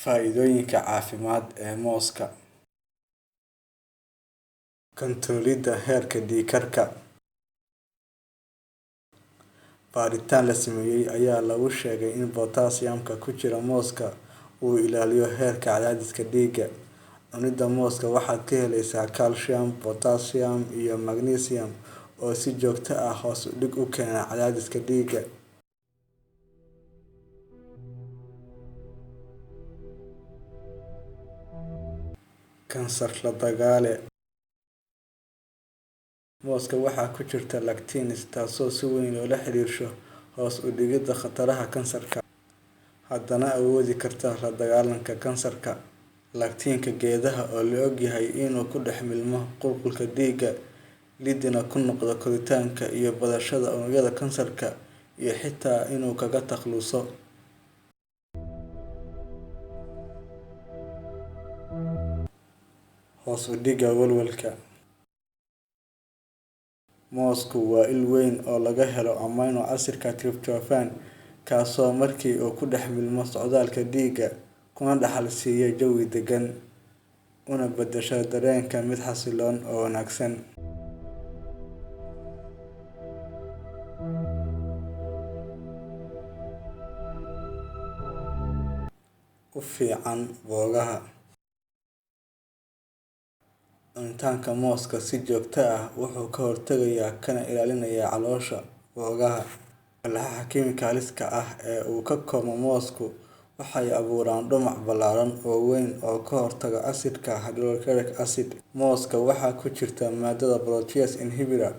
Faa'iidooyinka caafimaad ee mooska. Kantaroolida heerka dhiig karka. Baaritaan la sameeyay ayaa lagu sheegay in potassium-ka ku jira mooska uu ilaaliyo heerka cadaadiska dhiigga. Cunida mooska waxaad ka helaysaa kaalshiyam, potassium iyo magnesium oo si joogto ah hoos u dhig u keena cadaadiska dhiigga. Kansar la dagaale. Mooska waxaa ku jirta lectins, taasoo si weyn loola xiriiriyo hoos u dhigida khataraha kansarka. Haddana awoodi karta la dagaalanka kansarka. Lectin-ka geedaha, oo la og yahay inuu ku dhex milmo qulqulka dhiigga, lidina ku noqdo koritaanka iyo badashada unugyada kansarka iyo xitaa inuu kaga takhaluso. Hoos u dhigida walwalka. Moosku waa il weyn oo laga helo amino acidka tryptophan, kaasoo markii uu ku dhex milmo socdaalka dhiigga, kuna dhaxal siiya jawi deggan, una beddesha dareenka mid xasilloon oo wanaagsan. U fiican boogaha. Cunitaanka mooska si joogto ah wuxuu ka hortagayaa kana ilaalinayaa caloosha boogaha. Walxaha kiimikaaliska ah ee uu ka koobmo moosku waxay abuuraan dhumuc ballaaran oo weyn oo ka hortaga asiidhka hydrochloric acid. Mooska waxaa ku jirta maadada protease inhibitor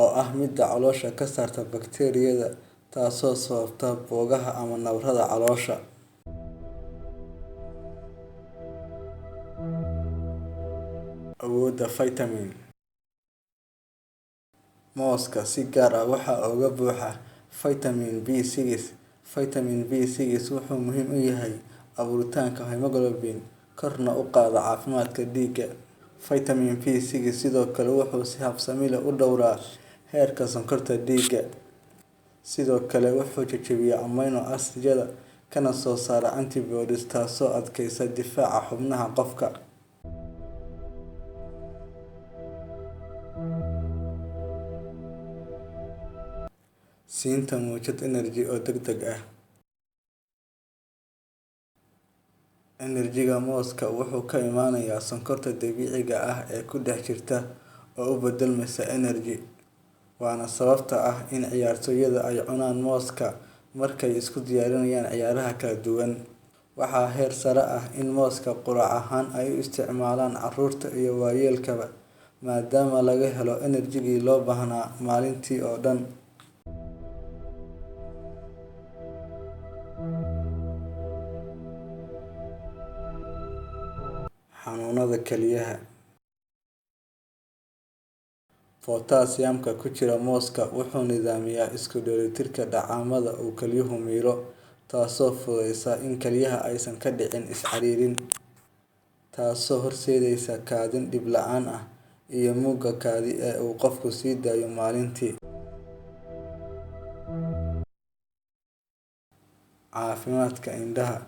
oo ah midda caloosha ka saarta bakteeriyada taasoo sababta boogaha ama nabarrada caloosha. Awoodda fitamiin. Mooska si gaar ah waxaa uga buuxa fitamiin B6. Fitamiin B6 wuxuu muhiim u yahay abuuritaanka hemoglobin, korna u qaada caafimaadka dhiigga. Fitamiin B6 sidoo kale wuxuu si habsami leh u dhowraa heerka sonkorta dhiigga. Sidoo kale wuxuu jejebiyaa amino acids-yada kana soo saara antibodies, taasoo adkaysa difaaca xubnaha qofka. Siinta muunad energy oo degdeg ah. Energy-ga mooska wuxuu ka imanayaa sonkorta dabiiciga ah ee ku dhex jirta oo u beddelmaysa energy, waana sababta ah in ciyaartoyda ay cunaan mooska markay isku diyaarinayaan ciyaaraha kala duwan. Waxaa heer sare ah in mooska quraac ahaan ay u isticmaalaan carruurta iyo waayeelkaba, maadaama laga helo energy-gii loo baahnaa maalintii oo dhan. Xanuunada kelyaha. Potassium-ka ku jira mooska wuxuu nidaamiyaa isku dheellitirka dheecaannada uu kelyuhu miiro, taasoo fududeysa in kelyaha aysan ka dhicin is ciriirin, taasoo horseedaysa kaadi dhib la'aan ah iyo mugga kaadi ee uu qofku sii daayo maalintii. Caafimaadka indhaha.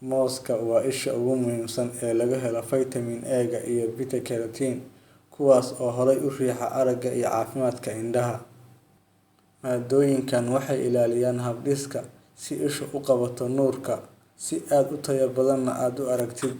Mooska waa isha ugu muhiimsan ee laga helo fitamiin A iyo beta-carotene, kuwaas oo horay u riixo aragga iyo caafimaadka indhaha. Maaddooyinkan waxay ilaaliyaan habdhiska si ishu u qabato nuurka, si aad u tayo badanna aad u aragtid.